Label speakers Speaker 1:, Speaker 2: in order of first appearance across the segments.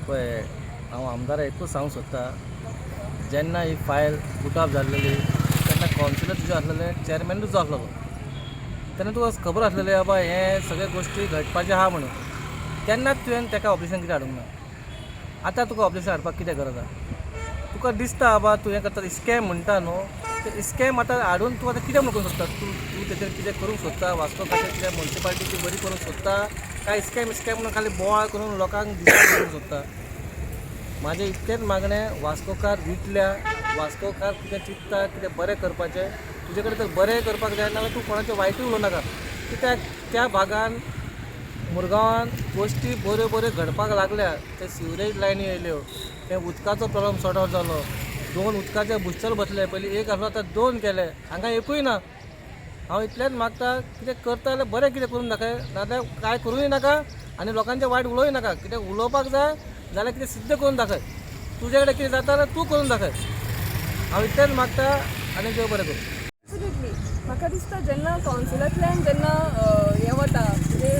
Speaker 1: पळय, हांव आमदारा एकूच सांगूंक सोदता, जेन्ना ही फायल पुट अप जाल्लेली तेन्ना कावन्सिलर तुजो आसलेले, चॅरमॅन तुजो आसलेलो, तेन्ना तुका खबर आसलेलें बाबा हे सगळे गोश्टी घडपाचें आहा म्हणून. तेन्नाच तुवें ताका ऑब्जेक्शन कितें हाडूंक ना? आतां तुका ऑब्जेक्शन हाडपाक कितें गरज आहा? तुका दिसता बाबा तूं हें करता, स्कॅम म्हणटा न्हू, ते स्कॅम आतां हाडून तूं आतां कितें म्हणूंक सोदता? तूं तूं तेचेर कितें करूंक सोदता वास्को खातीर? कितें मुन्सिपालिटी ती बरी करूंक सोदता काय स्कॅम स्कॅम म्हणून खाली बोवाळ करून लोकांक दिसता करूंक सोदता? म्हाजें इतलेंच मागणें, वास्कोकार विटल्या. वास्कोकार कितें चिंत्ता, कितें बरें करपाचें तुजे कडेन तर बरें करपाक जाय, नाजाल्यार तूं कोणाचें वायटूय उलोवं नाका. कित्याक त्या भागान मुरगांवान गोश्टी बऱ्यो बऱ्यो घडपाक लागल्या. ते सिवरेज लायनी येयल्यो, ते उदकाचो प्रॉब्लम सॉर्ट आवट जालो, दोन उदकाचे बुस्टर बसले, पयलीं एक आसलो, आतां दोन केले. हांगा एकूय ना. हांव इतलेंच मागता, कितें करता जाल्यार बरें कितें करून दाखय, नाजाल्यार कांय करूंय नाका आनी लोकांचें वायट उलोवय नाका. कितें उलोवपाक जाय जाल्यार कितें सिद्ध करून दाखय. तुजे कडेन कितें जाता जाल्यार तूं करून दाखय. हांव इतलेंच मागता आनी देव बरें करूं.
Speaker 2: एब्सोल्युटली. म्हाका दिसता जेन्ना कावन्सिलांतल्यान जेन्ना हें वता, म्हणजे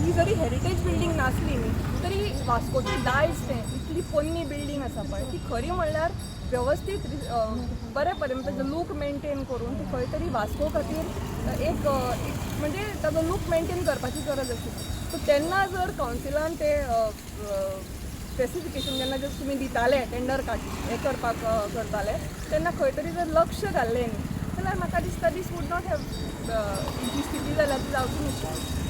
Speaker 2: ही जरी हेरिटेज बिल्डींग नासली न्ही तरी वास्कोची दायज तें. इतली पोन्नी बिल्डींग आसा पळय, ती खरी म्हणल्यार वेवस्थीत बरे पर्यंत ताजो लूक मेंटेन करून ती खंय तरी वास्को खातीर एक एक म्हणजे ताजो लूक मेंटेन करपाची गरज आशिल्ली. सो तेन्ना जर कावन्सिलान ते स्पेसिफिकेशन जेन्ना जर तुमी दिताले, टेंडर काड हें करपाक करताले तेन्ना खंय तरी जर लक्ष घाल्लें न्ही जाल्यार म्हाका दिसता दीस वूड not have, जी स्थिती जाल्या ती जावची नाशिल्ली.